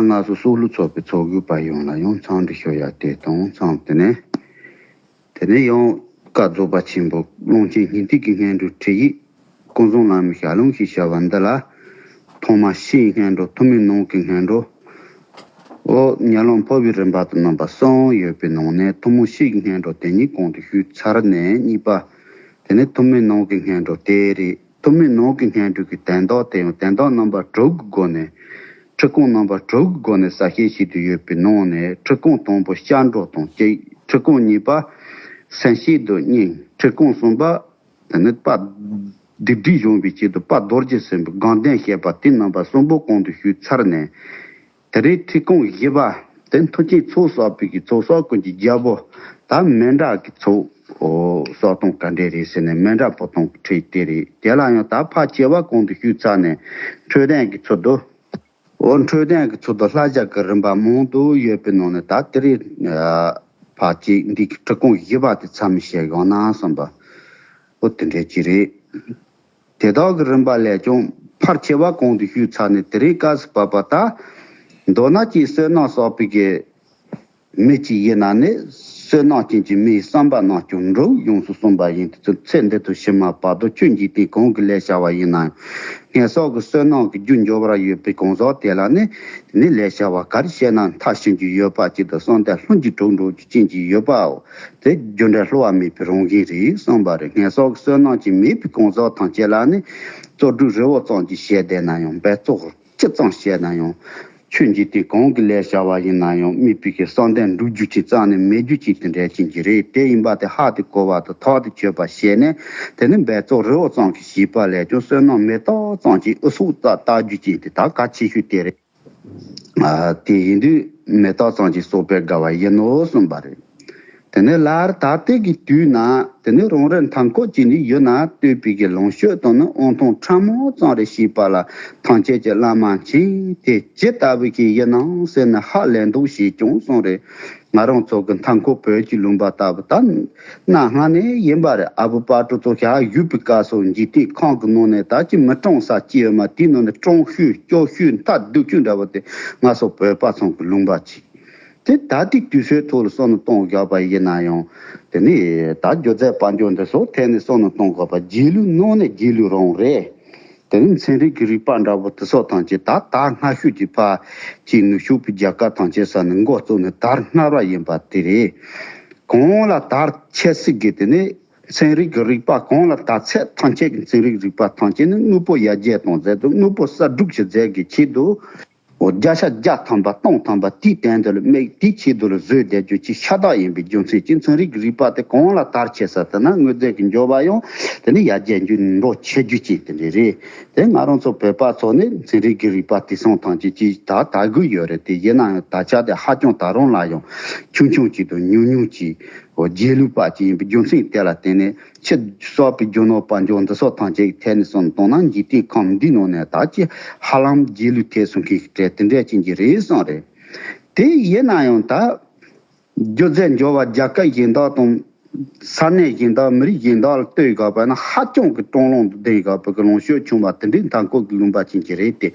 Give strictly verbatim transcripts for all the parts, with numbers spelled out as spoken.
ང་ཚོ་སྲོག་བླུ་ཚོགས་པའི་ཚོགས་དགོས་པ་ཡོངས་ལ་ཡང་འཚམས་འདྲི་ཞུ་ཡ་དེ་དང་འཚམས་དེ་ནས། དེ་ནས་ཡང་བཀའ་རྫོགས་པ་ཆེན་པོ་ཀློང་ཆེན་སྙིང་ཐིག་གི་སྔོན་འགྲོའི་ཁྲིད་ཡིག་ཀུན་བཟང་བླ་མའི་ཞལ་ལུང་ཞེས་བྱ་བ་འདི་ལ། ཐོག་མ་ཕྱི་ཡི་སྔོན་འགྲོ། ཐུན་མོང་ནང་གི་སྔོན་འགྲོ། འོ་ཉམས་ལེན་འཕོ་བའི་རིམ་པ་དང་རྣམ་པ་གསུམ་ཡོད་པའི་ནང་ནས་ཐུན་མོང་ཕྱི་ཡི་སྔོན་འགྲོ་དེ་ཉིད་གོང་དུ་ཞུས་ཚར་ནས་གཉིས་པ། དེ་ནས་ཐུན་མོང་ནང་གི་སྔོན་འགྲོ་དེ་རེད། ཐུན་མོང་ནང་གི་སྔོན་འགྲོ་གི་དོན་དག་དེ་ཡང་དོན་དག་རྣམ་པ་དྲུག་གི་སྒོ་ནས། ཁྲིད་སྐོང་རྣམ་པ་དྲུག་གི་སྒོ་ནས་གསལ་བཤད་བྱེད་དུ་ཡོད་པའི་ནང་ནས། ཁྲིད་སྐོང་དང་པོ་སྐྱབས་འགྲོ་དང་གཅིག་ཁྲིད་སྐོང་གཉིས་པ་སེམས་བསྐྱེད་དང་གཉིས། ཁྲིད་སྐོང་གསུམ་པ་དེ་ནི་དཔལ་སྡིག་སྒྲིབ་སྦྱོང་བའི་ཆེད་དུ་དཔལ་རྡོ་རྗེ་སེམས་དཔའི་དགོངས་དོན་བཤད་པ་དེ་རྣམ་པ་གསུམ་པོ་གོང་དུ་ཞུས་ཚར་ནས། དེ་རིང་ཁྲིད་སྐོང་བཞི་པ་དེ་མཐུ་ཆེན་ཚོགས་གསོག་པའི་གི་ཚོགས་གསོག་ཀུན་གྱི་རྒྱལ་པོ་ད་མཎྜལ་གྱི་ཚོགས་གསོག་སྟངས་ག་འདྲས་རེད་ཟེར་ནས། མཎྜལ་ཕོག་སྟངས་ཀྱི་ཁྲིད་དེ་རེད། དེ་ལ་ཡང་ད་ཕལ་ཆེ་བ་གོང་དུ་ཞུས་ཚར་ནས། འཕྲོས་དོན་གྱི་ཚུལ་དུ། འོ་འཕྲོས་དོན་གྱི་ཚུལ་དུ་ལྷ་བྱ་གི་རིམ་པ་མང་དུ་ཡོད་པའི་ནང་ནས། ད་དེ་རིང་ཕལ་ཆེར་འདི་གི་ཁྲིད་སྐོང་བཞི་པ་དེ་མཚམས་བཞག་ཡོང་ན་བསམ་པ། འོ་དེ་འདྲས་ཅིག་རེད། དེ་དག་གི་རིམ་པ་ལས་ཀྱང་ཕལ་ཆེ་བ་གོང་དུ་ཞུས་ཚར་ནས། དེ་རིང་སྐབས་སུ་བབ་པ་ད། མདོར་ན་ཅིག་བསོད་ནམས་བསགས་པའི་གི་མི་གཅིག་ཡིན་ན་ནི། བསོད་ནམས་ཅན་གྱི་མིའི་བསམ་པ་རྣམས་ཀྱང་འགྲུབ་ཡོངས་སུ་གསུངས་པ་ཡིན་དུས། ཚེ་འདི་དང་ཕྱི་མ་བར་དུ་ཆོས་འཇིག་རྟེན་གང་གི་ལས་བྱ་བ་ཡིན་ན་ཡང་། ངན་སོང་གི་བསོད་ནམས་ཀྱི་རྒྱུར་འགྱུར་བར་ཡོད་པའི་གང་ཟག་དེ་ལ་ནི། དེ་ནི་ལས་བྱ་བ་ག་རེ་བྱས་ན་མཐར་ཕྱིན་རྒྱུ་ཡོད་པ་ཅིག་དང་། བསམ་དོན་ལྷུན་གྱིས་གྲུབ་འགྲོ་རྒྱུ་ཅན་ཅིག་ཡོད་པའོ། དེ་རྒྱུ་འབྲས་བསླུ་བ་མེད་པའི་རང་བཞིན་རེད་གསུངས་པ་རེད། ངན་སོང་གི་བསོད་ནམས་ཀྱི་མེད་པའི་གང་ཟག་ཐམས་ཅད་ལ་ནི། བཙོག་སྒྲུབ་རི་བོ་ཙམ་གྱིས་བྱས་བསྡད་ན་ཡང་། འབད་བཙོག་ཅི་ཙམ་བྱས་ན་ཡང་། ཆོས་འཇིག་རྟེན་གང་གི་ལས་བྱ་བ་ཡིན་ན་ཡང་། མིག་དཔེ་གི་བསམ་གཏན་འགྲུབ་རྒྱུ་ཅིག་རྩ་ནས་མེད་རྒྱུ་ཅིག་དེ་འདྲ་ཅན་གྱི་རེད། དེ་ཡིན་པ་དེ་ཧ་དེ་གོ་བ་དང་ཐག་དེ་ཆོད་པ་བྱས་ནས། དེ་ནི་འབད་བཙོག་རི་བོ་ཙམ་གྱིས་བྱས་པ་ལས་ཀྱང་བསོད་ནམས་མེ་ཏོག་ཙམ་གྱིས་ཨུ་ཚུགས་ཙམ་བཏབ་རྒྱུ་ཅིག་དེ་ད་གལ་ཆེ་ཤོས་དེ་རེད། ཨ་དེ་ཡིན་དུས་མེ་ཏོག་ཙམ་གྱིས་གསོག་པར་དཀའ་བ་ཡིན་ནོ་གསུངས་པ་རེད། དེ་ནས་སླར་ད་ལྟའི་གི་དུས་ན། དེ་ནས་རང་རེ་མཐའ་འཁོར་གྱི་ནི་ཡུལ་ན་ལྟོས་པའི་གི་ལོངས་སྤྱོད་དང་ནི་དབང་ཐང་ཕྲ་མོ་ཙམ་རེ་ཤེས་པ་ལ། ཐམས་ཅད་ཀྱི་བླ་མ་མཁྱེན། དེ་ཇི་ལྟ་བུ་ཞིག་ཡིན་ནམ་ཟེར་ནས་ཧ་ལས་མདོག་བྱས་ཀྱང་གསུངས་རེད། ང་རང་ཚོ་གི་མཐའ་འཁོར་བོད་ཀྱི་ལུང་པ་ལྟ་བུ་ད་གནའ་སྔ་ནས་ཡིན་པ་རེད། ཨ་བུ་དཔལ་སྤྲུལ་ཚོ་ཞལ་བཞུགས་པའི་སྐབས་སུ་འཇིག་རྟེན་ཁམས་ཀྱི་ནང་ནས་ད་ཅི་མི་གྲངས་ས་ཅི་ཡོད་མ། དེའི་ནང་ནས་གྲངས་ཤུགས་སྐྱོ་ཤུགས་མཐའ་སྡུག་ཤོས་འདྲ་བོ་དེ་ང་ཚོ་བོད་པ་ཚང་གི་ལུང་པ་ཅིག་དེ་ད་ལྟའི་དུས་ཚོད་ཐོག་ལ་བསམ་བློ་གཏོང་དགོས་པ་ཡིན་ན་ཡང་། དེ་ནི་ད་སྒྱུ་རྩལ་དཔལ་འབྱོར་འདི་ཚོ་ཐད་ནས་བསམ་བློ་གཏོང་དགོས་པ། རྗེས་ལུས་ནང་ནས་རྗེས་ལུས་རང་རེད། དེ་ནི་ཚན་རིག་གི་རིག་པ་འདྲ་བོ་དེ་ཚོ་ཐམས་ཅད་ད་ད་སྔ་ཤོས་ཀྱི་ཕ་ཅིག་ནུབ་ཕྱོགས་པའི་རྒྱལ་ཁབ་ཐམས་ཅད་ས་ནས་འགོ་བཙུགས་ནས་དར་སྔ་བ་ཡིན་པ་དེ་རེད། གང་ལ་དར་ཆེ་སྲིད་ཀྱི་དེ་ནི་ཚན་རིག་གི་རིག་པ་གང་ལ་དར་ཚད་ཐམས་ཅད་ཀྱི་ཚན་རིག་རིག་པ་ཐམས་ཅད་ནི་དངོས་པོ་ཡར་རྒྱས་གཏོང་མཛད་དང་། དངོས་པོ་གསར་སྒྲུབ་བྱེད་མཛད་ཀྱི་ཆེད་དུ། འོ་བརྒྱ་ཆ་བརྒྱ་ཐམ་པ་སྟོང་ཐམ་པ་དེའི་དོན་དུ་ལ་དམིགས། དེའི་ཆེད་དུ་ལ་བཟོས་བསྡད་རྒྱུ་ཅིག་ཤ་སྟག་ཡིན་པའི་རྒྱུ་མཚན་གྱིས། ཚན་རིག་གི་རིག་པ་དེ་གང་ལ་དར་ཆེ་ས་དེ་ན་དངོས་རྫས་ཀྱི་འབྱོར་བ་ཡང་དེ་ནི་ཡར་རྒྱས་རྒྱུ་འགྲོ་ཆེ་རྒྱུ་ཅིག་དེ་འདྲ་རེད། དེ་ང་རང་ཚོ་བོད་པ་ཚོ་ནི་ཚན་རིག་གི་རིག་པ་དེང་སང་ཐམས་ཅད་ཅིག་ད་དར་གྱི་ཡོད་རེད། དེ་ཡིན་ན་ཡང་ད་ཆ་དེ་ཧ་ཅང་ད་རུང་ལ་ཡང་ཆུང་ཆུང་ཅིག་དང་ཉུང་ཉུང་ཅིག་འོ་རྗེས་ལུས་པ་ཅིག་ཡིན་པའི་རྒྱུ་མཚན་དེ་ལ་བརྟེན་ནས། ཕྱི་གསར་པའི་རྒྱུ་ནོར་དཔལ་འབྱོར་འདི་ཚོ་ཐམས་ཅད་ཀྱི་ཐད་ནས་བསམ་བློ་གཏོང་ན། འཇིག་རྟེན་ཁམས་འདིའི་ནང་ནས་ད་ཅི་ཧ་ལམ་རྗེས་ལུས་ཐེབས་སོང་མཁན་ཞིག་རེད། དེ་འདྲ་ཅན་གྱི་རེད་བསམ་རེད། དེ་ཡིན་ན་ཡང་ད་སྒྱུ་རྩལ་འབྱོར་བ་རྒྱལ་ཁབ་གཞན་དག་དང་ས་གནས་གཞན་དག་མི་རིགས་གཞན་དག་ལ་ལྟོས་དགོས་པ་ན། ཧ་ཅང་གི་སྤྲང་སློང་དུ་ལྡན་དགོས་པའི་གི་ལོངས་སྤྱོད་ཆུང་བ་དེ་འདྲའི་མཐའ་འཁོར་གྱི་ལུང་པ་ཅན་གྱི་རེད་དེ།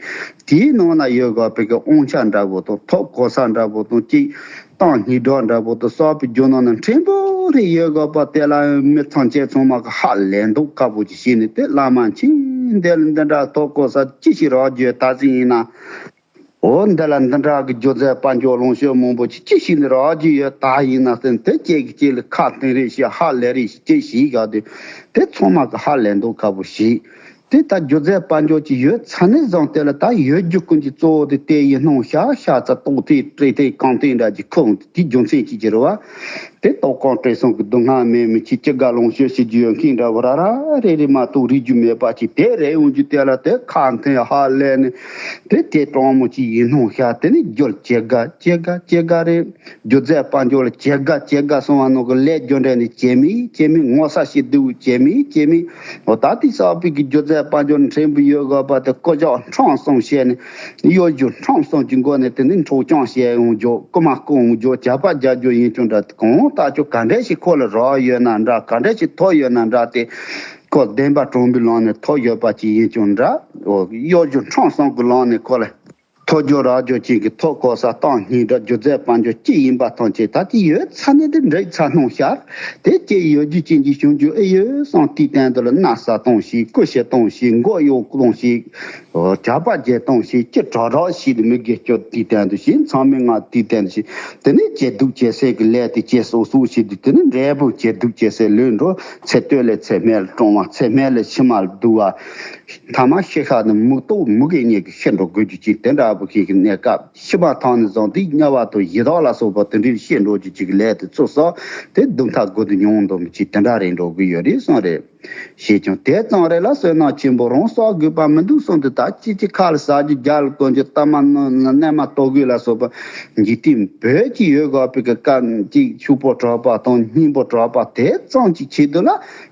དེའི་ནང་ན་ཡོད་དགོས་པའི་གི་དབང་ཆ་འདྲ་བོ་དང་། ཐོབ་གོ་ས་འདྲ་བོ་དང་། ཅིག་ཏང་སྙིང་སྒྲོག་འདྲ་བོ་དང་། གསར་པའི་རྒྱུ་ནོར་ནི་ཕྲན་བུ་རེ་ཡོད་དགོས་པ་དེ་ལ་མི་ཐམས་ཅད་ཚང་མ་གི་ཧ་ལས་མདོག་ཁ་པོ་ཅིག་བྱས་ནས། དེ་བླ་མ་མཁྱེན། འདི་ལ་འདི་འདྲ་ཐོབ་གོ་ས་ཅི་ཞིག་རག་རྒྱུ་ད་ཟིན་ཡིན་ན། འོ་འདི་ལ་འདི་འདྲ་གི་སྒྱུ་རྩལ་དཔལ་འབྱོར་ལོངས་སྤྱོད་མང་པོ་ཅིག་ཅི་ཞིག་ནས་རག་རྒྱུ་ཡོད་ད་ཡིན་ན་ཟེར། དེ་སྐྱེ་གི་སྐྱེ་ལ་ཁ་འཐེན་རེ་ཞིག་ཧ་ལས་རེ་ཞིག་ཅིག་བྱས་བཞག་དུས། དེ་ཚང་མ་གི་ཧ་ལས་མདོག་ཁ་པོ་ཞིག་དེ་ལྟར་སྒྱུ་རྩལ་དཔལ་འབྱོར་གྱི་ཡོད་ཚད་ནི་བཟང་སྟེ་ལ། ད་ཡོད་རྒྱུ་ཀུན་གྱི་གཙོ་བོ་དེ་དེ་ཡིན་སྣང་ཤར། ཤར་ཚད་རྟོག་ཐིག་སྤྲོས་ཐིག་གང་ཐིག་འདྲ་གྱི་ཁོ་དེའི་རྒྱུ་མཚན་གྱིས་ཀྱི་རེད་བ། དེ་རྟོག་གང་སྤྲོས་གསུམ་གྱི་སྡུག་བསྔལ་མེད་མི་ཅིག་ཅི་དགར་ལོངས་སྤྱོད་བྱེད་རྒྱུ་ཡོད་མཁན་འདྲ་བོ་ར་ར་རེ་རེ་མ་གཏོགས་རིག་རྒྱུ་མེད་པ་ཅིག་དེ་རེད་འོང་རྒྱུ་དེ་ལ་དེ་ཁ་འཐེན་ཧ་ལས་ནས། དེ་དེ་སྤྲང་མོ་ཅིག་ཡིན་སྣང་ཤར། དེ་ནི་རྒྱུ་ལ་ཇེ་དགའ་ཇེ་དགའ་ཇེ་དགའ་རེད། སྒྱུ་རྩལ་དཔལ་འབྱོར་ལ་ཇེ་དགའ་ཇེ་དགའ་སོང་བ་ནང་གི་ལས་རྒྱུ་འབྲས་ནི་ཇེ་མི་ཇེ་མི། ངོ་ཚ་ཞེ་སྡུག་ཇེ་མི་ཇེ་མི། འོ་ད་དེ་གསར་པའི་གི་སྒྱུ་རྩལ་དཔལ་འབྱོར་ཕྲན་བུ་ཡོད་དགོས་པ་དེ་རྐུ་ཇག་ཁྲམ་གསུམ་བྱས་ནས། གཡོ་སྒྱུ་ཁྲམ་གསུམ་གྱི་སྒོ་ནས་དེ་ནི་འཕྲོག་བཅོམ་བྱས་འོང་རྒྱུ། རྐུ་མ་རྐུ་འོང་རྒྱུ། ཇག་པ་རྒྱག་རྒྱུ་ཡིན་ཀྱང་འདྲ། གང་ལྟར་ཀྱང་ག་འདྲ་ཞིག་ཁོ་ལ་རག་ཡོད་ན་འདྲ། ག་འདྲ་ཞིག་ཐོབ་ཡོད་ན་འདྲ། དེ་ཁོ་བདེན་པ་དྲང་པོའི་ལམ་ནས་ཐོབ་ཡོད་པ་ཅིག་ཡིན་ཀྱང་འདྲ། འོ་གཡོ་སྒྱུ་ཁྲམ་གསུམ་གྱི་ལམ་ནས་ཁོ་ལ་ཐོབ། ཐོ་ཇོ་ར་ཇོ་ཅན་གྱི་ཐོ་གོ་ས་སྟངས་སྙིང་སྒྲ་སྒྱུ་རྩལ་དཔལ་འབྱོར་སྐྱིད་ཡིན་པ་ཐམས་ཅད་ད་ཅི་ཡོད་ཚ་ནི་དེ་འགྲིག་ཚ་སྣང་ཤར། དེ་སྐྱེ་ཡོད་རྒྱུ་ཅན་གྱི་བྱུང་རྒྱུ་ཨེ་ཡོད་སང་དུས་སྟེང་དུ་ལ་སྣ་ས་གཏོང་ཞིག་ཀུ་ཤ་གཏོང་ཞིག་མགོ་གཡོག་གཏོང་ཞིག་ཇག་པ་རྒྱལ་གཏོང་ཞིག་ཅི་དྲག་དྲག་ཞིག་མི་དགེ་སྐྱོ་དུས་སྟེང་དུ་ཞིག་ཚང་མའི་ང་དུས་སྟེང་དུ་ཞིག་དེ་ནས་ཇེ་སྡུག་ཇེ་སེ་གི་ལས་དེ་ཇེ་སོ་སོ་ཞིག་དུས་དེ་ནས་འབྲས་བུ་ཇེ་སྡུག་ཇེ་སེ་ལོས་འགྲོ་ཚེ་སྟོད་ལས་ཚེ་སྨད་ལ་གྲོང་བ་ཚེ་སྨད་ལས་ཕྱི་མ་ལ་སྡུག་བ། ཐ་མ་ཤི་ཤ་ནི་མུག་ཏོག་མུ་གེ་ཉེ་གི་ཤི་འགྲོ་དགོས་རྒྱུ་ཅིག་དེ་འདྲ་བུ་ཞིག་གི་གནས་སྐབས་ཤི་མ་ཐང་ནས་བཟུང་སྟེ་དམྱལ་བ་དང་ཡི་དྭགས་ལ་སོགས་པ་དེ་འདྲའི་ཤི་འགྲོ་རྒྱུ་ཅིག་གི་ལས་དེ་ཚུགས་སོ། དེ་སྡུག་མཐའ་དགུ་དུ་མྱོང་འདོད་མི་ཅིག་དེ་འདྲ་རེད་འགྲོ་གི་ཡོད་རེད་གསུངས་རེད། ཞེས་ཀྱང་དེ་ཙམ་རེ་ལ་བསོད་ནམས་ཆེན་པོ་རང་གསོག་དགོས་པ་མི་འདུག་གསུངས་ཏེ། ད་ཅི་ཅི་ཁ་ལ་ཟ་རྒྱུ་རྒྱ་ལ་གོན་རྒྱུ་གཏའ་མ་གནོན་ན་གནས་མ་གཏོགས་དགོས་ལ་སོགས་པ་འཇིག་རྟེན་བོད་ཀྱི་ཡོད་དགོས་པའི་གི་སྐབས་ཅིག་ཕྱུག་པོ་གྲགས་པ་དང་སྙིང་པོ་གྲགས་པ་དེ་ཙམ་ཅིག་ཆེད་དུ་ལ་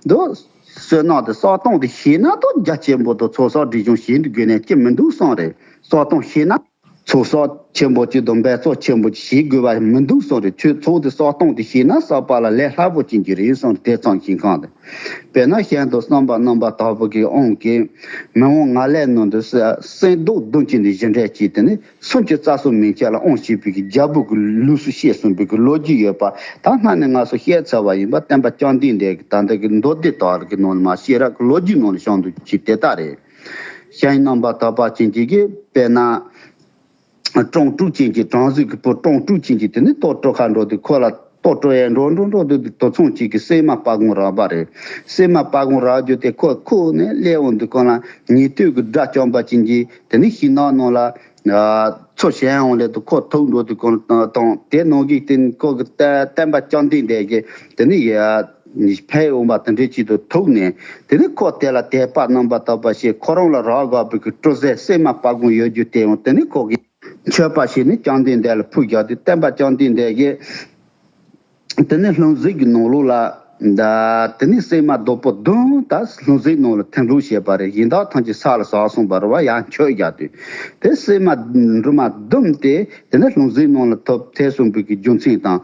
འདུག་བསོད་ནམས་དེ་བསགས་སྟངས་དེ་ཤེས་ན་ད་རྒྱ་ཆེན་པོ་དང་ཚོགས་བསགས་སྒྲིབ་སྦྱོང་བྱེད་དགོས་ནས་ཅི་མི་འདུག་གསུངས་རེད། བསགས་སྟངས་ཤེས་ན་ཚོགས་བསགས་ཆེན་པོ་ཅིག་དང་འབད་རྩོལ་ཆེན་པོ་ཅིག་བྱེད་དགོས་པ་མི་འདུག་གསུངས་རེད། ཁྱོད་ཚོགས་དེ་བསགས་སྟངས་དེ་ཤེས་ན་བསགས་པ་ལ་ལས་སླ་པོ་ཅན་གྱི་རེད་གསུངས་རེད། དེ་ཙམ་ཞིག་གང་དེ་དཔེར་ན་གཞན་དུ་བསམ་པ་རྣམ་པར་དག་པ་གི་དབང་གིས་མི་དབང་ང་ལས་ནང་དུ་སེམས་སྡུག་སྡུག་ཅན་དེ་བཞིན་འདྲ་ཅིག་དེ་ནི་སུམ་ཅུ་རྩ་གསུམ་མན་ཆད་ལ་དབང་བྱེད་པའི་གི་རྒྱལ་པོ་གི་ལུགས་སུ་བཤད་གསུངས་པའི་གི་ལོ་རྒྱུས་ཡོད་པ། ད་སྔ་ནས་ང་ཚོ་བཤད་ཚར་བ་ཡིན་པ། སྟོན་པ་བཅོམ་ལྡན་འདས་ཀྱི་ད་ལྟ་གི་མདོ་སྡེ་དག་གི་ནང་ལ་མ་ཤེས་རབ་ཀྱི་ལོ་རྒྱུས་ནང་ལ་བྱུང་འདུག་ཅིག་དེ་ལྟ་རེད། གཞན་རྣམ་པར་དག་པ་ཅན་གྱི་གི་དཔེར་ན། ཀྲོང་ཀྲུག་ཅན་གྱི་བྲམ་ཟེ་གི་བུ་ཀྲོང་ཀྲུག་ཅན་གྱི་དེ་ནི་ལྟོ་སྤྲོ་ཁ་འགྲོ་དུས་ཁོ་ལ་ལྟོ་སྤྲོ་ཡས་འགྲོ་འགྲོ་འགྲོ་དུས་དུ་ཚོང་ཅིག་གི་སྲན་མ་སྤར་གོང་རག་པ་རེད། སྲན་མ་སྤར་གོང་རག་རྒྱུ་དེ་ཁོ་ཁུག་ནས་སླེབས་འོང་དུས་ཁོ་ལ་ཉན་ཐོས་ཀྱི་དགྲ་བཅོམ་པ་ཅན་གྱི་དེ་ནི་ཤིང་ནགས་ནང་ལ་ཚུར་བྱོན་འོང་སླེབས་དུས་ཁོ་ཐུག་འགྲོ་དུས་ཁོ་དང་དེ་ནང་གི་དེ་ནི་ཁོ་གི་སྟོན་པ་བཅོམ་ལྡན་འདས་ཀྱི་དེ་ནི་ཕེབས་འོང་པ་དེ་འདྲའི་ཆེད་དུ་ཐུག་ནས་དེ་ནི་ཁོ་དེ་ལ་དད་པ་རྣམ་པར་དག་པ་ཞེས་ཁོ་རང་ལ་རག་དགོས་པའི་གི་སྤྲོ་ཟས་སྲན་མ་སྤར་གོང་ཡོད་རྒྱུ་དེ་ཡང་དེ་ནི་ཁོ་གི་མཆོད་པ་བྱས་ནས་བཅོམ་ལྡན་འདས་ལ་ཕུལ་རྒྱུ་དེ་སྟོན་པ་བཅོམ་ལྡན་འདས་ཀྱིས་དེ་ནས་ལྷུང་བཟེད་ཀྱི་ནང་ལོགས་ལ་ད་དེ་ནས་སྲན་མ་རྡོག་པོ་བདུན་ད་ལྷུང་བཟེད་ནང་ལ་ཐིམ་རུམ་བྱས་པ་རེད། གཞན་དག་ཐམས་ཅད་ས་ལ་ཟགས་སོང་བ་རེད་བ། ཡང་མཆོད་རྒྱུ་དེ་དེ་སྲན་མ་འབྲུ་མ་བདུན་དེ་དེ་ནས་ལྷུང་བཟེད་ནང་ལ་ཐོབ་ཐལ་སོང་བའི་གི་རྒྱུ་མཚན་དང་།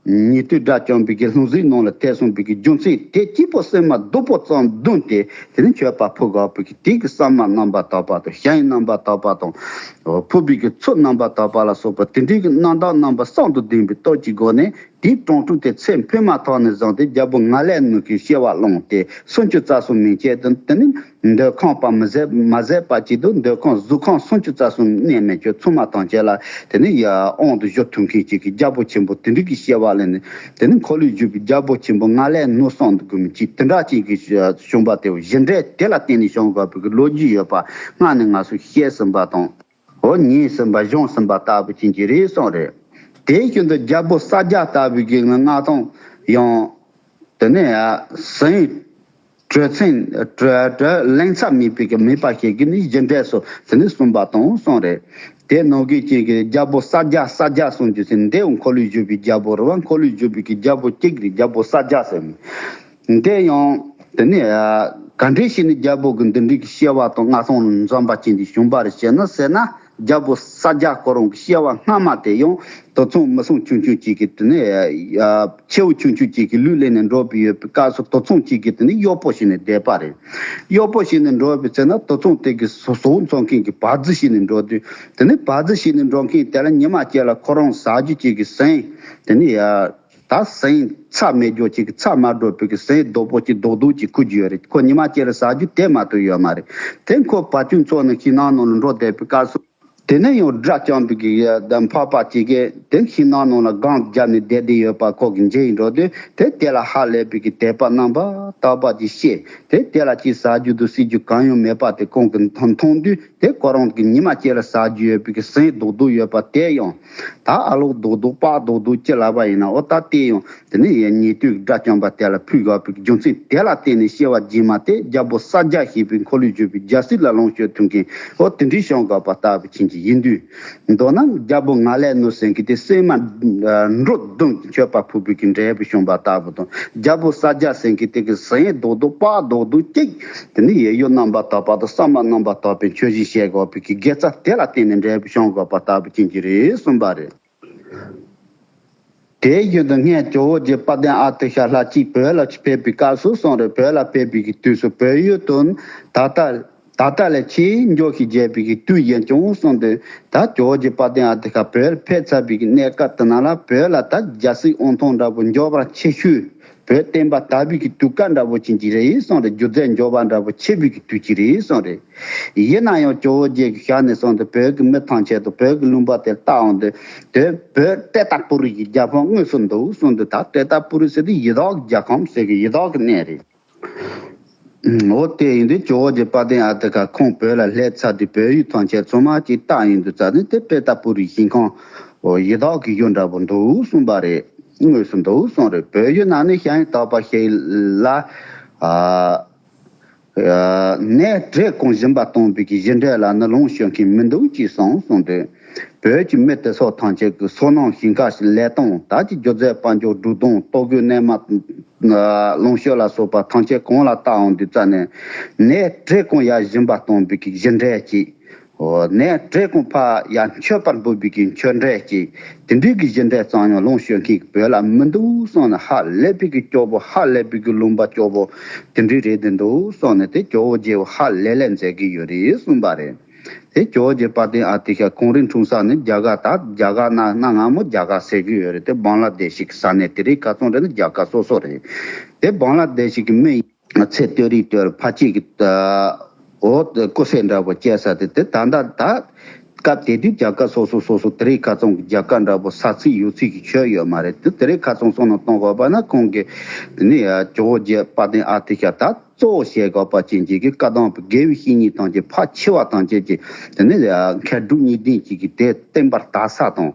ཉན་ཐོས་དགྲ་བཅོམ་པའི་གི་ལྷུང་བཟེད་ནང་ལ་ཐལ་སོང་བའི་གི་རྒྱུ་མཚན་དེ་གཅིག་པོ་སྲན་མ་རྡོག་པོ་ཙམ་བདུན་དེ་དེ་ནི་མཆོད་པ་ཕུལ་དགོས་པའི་གི་དེ་གི་བསམ་པ་རྣམ་པར་དག་པ་དང་གཞན་རྣམ་པར་དག་པ་དང་། ཕུལ་བའི་གི་ཚུལ་རྣམ་པར་དག་པ་ལ་སོགས་པ་དེ་འདྲའི་གི་རྣམ་དག་རྣམ་པ་གསུམ་དུ་ལྡན་པའི་སྟོབས་ཀྱི་སྒོ་ནས་དེའི་གྲོང་དྲུག་དེ་ཚེ་འཕོས་མ་ཐག་ནས་བཟུང་སྟེ་རྒྱལ་པོ་ང་ལས་ནུ་གི་སྐྱེ་བ་བླངས་ཏེ་སུམ་ཅུ་རྩ་གསུམ་མན་ཆད་དུ་དེ་ནི་འདོད་ཁམས་པ་མི་ཟད་མ་ཟད་པ་ཅིག་ཏུ་འདོད་ཁམས་གཟུགས་ཁམས་སུམ་ཅུ་རྩ་གསུམ་གནས་མེད་ཀྱང་ཚུལ་མ་ཐམས་ཅད་ལ་དེ་ནི་ཡ་དབང་དུ་བཞུགས་ཐུབ་མཁན་ཅིག་གི་རྒྱལ་པོ་ཆེན་པོ་དེ་འདྲའི་གི་སྐྱེ་བ་ལེན་ནས་དེ་ནི་འཁོར་ལོས་སྒྱུར་བའི་རྒྱལ་པོ་ཆེན་པོ་ང་ལས་ནུ་གསུམ་དུ་དགོས་མིན་ཅིག་དེ་འདྲ་ཅིག་གི་བྱུང་བ་དེ་གཞི་འབྲས་དེ་ལ་བརྟེན་ནས་བྱུང་དགོས་པའི་གི་ལོ་རྒྱུས་ཡོད་པ་སྔ་ནས་ང་ཚོ་བཤད་ཟིན་པ་དང་། འོ་ཉན་ཟིན་པ་སྦྱོང་ཟིན་པ་ལྟ་བུ་ཅན་གྱི་རེད་གསུངས་རེད། དེའི་རྒྱུན་དུ་རྒྱལ་པོ་ས་སྐྱ་ལྟ་བུའི་གི་མངའ་ཐང་ཡང་དེ་ནས་ཟིན་གྲོལ་ཚན་གྲོལ་གྲོལ་ལེན་ཚར་མེད་པའི་གི་མེད་པ་ཞིག་གི་ནི་རྒྱུ་འབྲས་སུ་དེ་ནི་གསུངས་པ་དང་གསུངས་རེད། དེ་ནང་གི་ཅིག་གི་རྒྱལ་པོ་ས་སྐྱ་ས་སྐྱ་གསུངས་རྒྱུ་ཟིན་འདི་འཁོར་ལོས་སྒྱུར་བའི་རྒྱལ་པོ་རེད་བ། འཁོར་ལོས་སྒྱུར་བའི་གི་རྒྱལ་པོ་གཅིག་རེད། རྒྱལ་པོ་ས་སྐྱ་ཟེར་མི། འདི་ཡང་དེ་ནི་ག་འདྲས་ཞིག་ནི་རྒྱལ་པོ་གི་འདི་འདྲའི་གི་སྐྱེ་བ་དང་མངའ་ཐང་ལ་འཛོམས་པ་ཅན་དེ་བྱུང་བ་རེད་ཅེ་ན་ཟེར་ན། རྒྱལ་པོ་ས་སྐྱ་ཁོ་རང་གི་སྐྱེ་བ་སྔ་མ་དེ་ཡང་དུད་ཚང་མི་ཚང་ཆུང་ཆུང་ཅིག་གི་དེ་ནི་ཁྱེའུ་ཆུང་ཆུང་ཅིག་གི་ལུས་ལེན་ནས་འགྲོ་བའི་ཡོད་པའི་སྐབས་སུ་དུད་ཚང་ཅིག་གི་དེ་ནི་གཡོག་པོ་བྱས་ནས་བསྡད་པ་རེད། གཡོག་པོ་བྱས་ནས་འགྲོ་བའི་ཚེ་ན་དུད་ཚང་དེ་གི་ཟོག་ཟོག་འཚོ་མཁན་གྱི་བ་རྫི་བྱས་ནས་འགྲོ་དུས་དེ་ནི་བ་རྫི་བྱས་ནས་འགྲོ་མཁན་དེ་ལ་ཉི་མ་གཅིག་ལ་ཁོ་རང་ཟ་རྒྱུ་ཅིག་གི་ཟན་དེ་ནི་ཡ། ད་ཟན་ཚྭ་མེད་རྒྱུ་ཅིག་གི་ཚྭ་མ་འགྲོ་བའི་གི་ཟན་རྡོག་པོ་ཅིག་རྡོག་རྡོག་ཅིག་ཁུར་རྒྱུ་ཡོད་རེད། ཁོ་ཉི་མ་གཅིག་ལ་ཟ་རྒྱུ་དེ་མ་གཏོགས་ཡོད་མ་རེད། དེ་ཁོ་བ་ཕྱུགས་འཚོ་ནས་ཤིང་ནགས་ནང་ལ་འགྲོ་བསྡད་པའི་སྐབས་སུ། དེ་ནས་ཡང་དགྲ་བཅོམ་པའི་གི་འཕགས་པ་ཅིག་གིས་དེ་ཤིང་ནགས་ནང་ལ་སྒང་བརྒྱབ་ནས་བསྡད་བསྡད་ཡོད་པ་ཁོ་གི་མཇལ་ཡིན་འགྲོ་དུས་དེ་དེ་ལ་ཧ་ལས་པའི་གི་དད་པ་རྣམ་པར་དག་པ་ཅིག་སྐྱེས། དེ་དེ་ལ་ཅིག་ཟ་རྒྱུ་དང་ཟེར་རྒྱུ་གང་ཡང་མེད་པ་དེ་ཁོང་གིས་མཐོང་དུས། དེ་ཁོ་རང་གི་ཉི་མ་གཅིག་ལ་ཟ་རྒྱུ་ཡོད་པའི་གི་ཟན་རྡོག་རྡོག་ཡོད་པ་དེ་ཡང་། ད་ཨ་ལོག་རྡོག་རྡོག་པགས་རྡོག་རྡོག་ཅི་ལབ་པ་ཡིན་ན་འོ་ད་དེ་ཡང་དེ་ནི་ཡ་ཉན་ཐོས་དགྲ་བཅོམ་པ་དེ་ལ་ཕུལ་དགོས་པའི་རྒྱུ་མཚན་དེ་ལ་བརྟེན་ནས་སྐྱེ་བ་རྗེས་མ་དེ་རྒྱལ་པོ་ས་སྐྱ་ཞེས་པའི་འཁོར་ལོས་སྒྱུར་བའི་རྒྱལ་སྲིད་ལ་ལོངས་སྤྱོད་ཐུབ་མཁན་འོ་དེ་འདྲའི་བྱུང་དགོས་པ་ལྟ་བུ་ཅན་གྱི་ཡིན་དུས། མདོར་ན་རྒྱལ་པོ་ང་ལས་ནུ་ཟེར་མཁན་དེ་སྲན་མ་འབྲུ་བདུན་གྱི་མཆོད་པ་ཕུལ་བའི་གི་འབྲས་བུ་བྱུང་བ་ལྟ་བུ་དང་། རྒྱལ་པོ་ས་སྐྱ་ཟེར་མཁན་དེ་གི་ཟན་རྡོག་རྡོག་པགས་རྡོག་རྡོག་གཅིག་དེ་ནི་ཡེ་ཡོ་རྣམ་པར་དག་པ་དང་བསམ་པ་རྣམ་པར་དག་པའི་ཆོས་བཞིན་བཤད་དགོས་པའི་གི་དགེ་རྩ་དེ་ལ་བརྟེན་ནས་འབྲས་བུ་བྱུང་དགོས་པ་ལྟ་བུ་ཅན་གྱི་རེད་གསུངས་པ་རེད། དེའི་རྒྱུན་དུ་སྔོན་ཇོ་བོ་རྗེ་དཔལ་ལྡན་ཨ་ཏི་ཤ་ལྷ་གཅིག་བོད་ལ་ཕེབས་པའི་སྐབས་སུ་གསུངས་རེད། བོད་ལ་ཕེབས་པའི་གི་དུས་སུ་བོད་ཡུལ་དུ་ད་ལྟ། ད་ལྟ་ལས་ཆེས་འགྱོ་ཞིག་བརྒྱབ་པའི་གི་དུས་ཡིན་ཀྱང་གསུངས་ཏེ། ད་ཇོ་བོ་རྗེ་དཔལ་ལྡན་ཨ་ཏི་ཤ་བོད་ཕེབས་ཚར་བའི་གི་གནས་སྐབས་དེ་ན་ལ་བོད་ལ་ད་རྒྱལ་སྲིད་དབང་ཐང་འདྲ་པོ་འགྱོ་བར་ཆེ་ཤོས་བོད་བསྟན་པ་དར་བའི་གི་དུས་སྐབས་འདྲ་པོ་ཅིག་ཅིག་རེད་གསུངས་རེད། སྒྱུ་རྩལ་འགྱོ་བ་འདྲ་པོ་ཆེ་བའི་གི་དུས་ཅིག་རེད་གསུངས་རེད། ཡིན་ན་ཡང་ཇོ་བོ་རྗེ་གི་ཞལ་ནས་གསུངས་ཏེ་བོད་ཀྱི་མི་ཐམས་ཅད་དང་བོད་ཀྱི་ལུང་པ་དེ་ལྟ་འོང་དུས་དེ་བོད་ཏྲེ་ཏ་པུ་རི་གི་རྒྱལ་ཁམས་དངོས་སུ་འདུག་གསུངས་ཏེ། ད་ཏྲེ་ཏ་པུ་རི་ཟེར་དུས་ཡི་དྭགས་ཀྱི་རྒྱལ་ཁམས་ཟེར་གི་ཡི་དྭགས་ཀྱི་གནས་རེད། འོ་དེ་ཡིན་དུས་ཇོ་བོ་རྗེ་དཔལ་ལྡན་ཨ་ཏི་ཤ་ཁོང་བོད་ལ་སླེབས་ཚར་དུས་བོད་ཡུལ་ཐམས་ཅད་ཚང་མ་ཅིག་བལྟ་ཡོང་དུས་ཙ་ནི་དེ་ཏྲེ་ཏ་པུ་རི་ཞིང་ཁམས་འོ་ཡི་དྭགས་ཀྱི་ཡུལ་འདྲ་པོ་འདུག་གསུངས་པ་རེད། དངོས་སུ་འདུག་གསུངས་རེད། བོད་ཡུལ་ན་ནི་ཤིང་རྟ་པ་ཞིག་ལ་ཨ་ནས་བྲེ་གུང་སྦྱིན་པ་གཏོང་བའི་གི་གཞི་འབྲས་ལ་ནི་ལོངས་སྤྱོད་མཁན་མི་འདུག་ཅེས་གསུངས་གསུངས་ཏེ། བོད་ཀྱི་མི་དེ་ཚོ་ཐམས་ཅད་ཀྱི་སོ་ནམ་ཞིང་ཁ་ལས་གཏོང་ད་ཀྱི་སྒྱུ་རྩལ་དཔལ་འབྱོར་འབྲུ་དང་ལྟོ་གོས་གནས་མལ་ལོངས་སྤྱོད་ལ་སོགས་པ་ཐམས་ཅད་གང་ལ་བལྟ་འོང་དུས་ཙ་ནས་ནས་བྲེ་གུང་ཡ་སྦྱིན་པ་གཏོང་བའི་གི་གཞི་འབྲས་ཀྱིས། འོ་ནས་བྲེ་གུང་ཕ་ཡ་མཆོད་པར་འབུལ་བའི་གི་མཆོད་འབྲས་ཀྱིས་དེ་འདྲའི་གི་གཞི་འབྲས་ཙམ་ཡང་ལོངས་སྤྱོད་མཁན་གྱི་བོད་ལ་མི་འདུག་གསུངས་ནས་ཧ་ལས་པའི་གི་སྐྱོ་པོ་ཧ་ལས་པའི་གི་ལུང་པ་སྐྱོ་པོ་དེ་འདྲའི་རེད་དེ་འདུག་གསུངས་ནས་དེ་ཇོ་བོ་རྗེ་བོ་ཧ་ལས་ལས་མཛད་ཀྱི་ཡོད་རེད་གསུངས་པ་རེད། དེ་ཇོ་བོ་རྗེ་དཔལ་ལྡན་ཨ་ཏི་ཤ་གངས་རི་འཁྲུངས་ས་ནི་རྒྱ་གར། ད་རྒྱ་གར་ན་གནའ་སྔ་མོ་རྒྱ་གར་ཟེར་གི་ཡོད་རེད། དེ་བང་ལ་དེ་ཤི་གི་ས་གནས་དེ་རིང་ཁ་སང་རེད་ན་རྒྱ་གར་སོ་སོ་རེད། དེ་བང་ལ་དེ་ཤི་གི་མི་ཚེ་སྟོད་རིག་སྟོད་ཕ་གཅིག་གི་འོ་སྐུ་ཚེ་འདྲ་པོ་སྐྱེལ་ས་དེ་དེ་ད་ལྟ་ད་སྐབས་དེ་དུས་རྒྱ་གར་སོ་སོ་སོ་སོ་དེ་རིང་ཁ་སང་གི་རྒྱ་གར་འདྲ་པོ་ས་ཚིགས་ཡུལ་ཚིགས་ཀྱི་ཆོད་ཡོད་མ་རེད། དེ་དེ་རིང་ཁ་སང་སོང་ན་གཏོང་དགོས་པ་ན་ཁོང་གི་དེ་ནི་ཇོ་བོ་རྗེ་དཔལ་ལྡན་ཨ་ཏི་ཤ་ད། གཙོ་བོ་བྱེད་དགོས་པ་ཅན་གྱི་གི་བཀའ་གདམས་པའི་དགེ་བའི་བཤེས་གཉེན་ཐམས་ཅད་ཕར་ཕྱི་བ་ཐམས་ཅད་ཀྱི་དེ་ནི་མཁས་གྲུབ་གཉིས་ལྡན་གྱི་གི་དེ་བསྟན་པར་དར་ས་དང་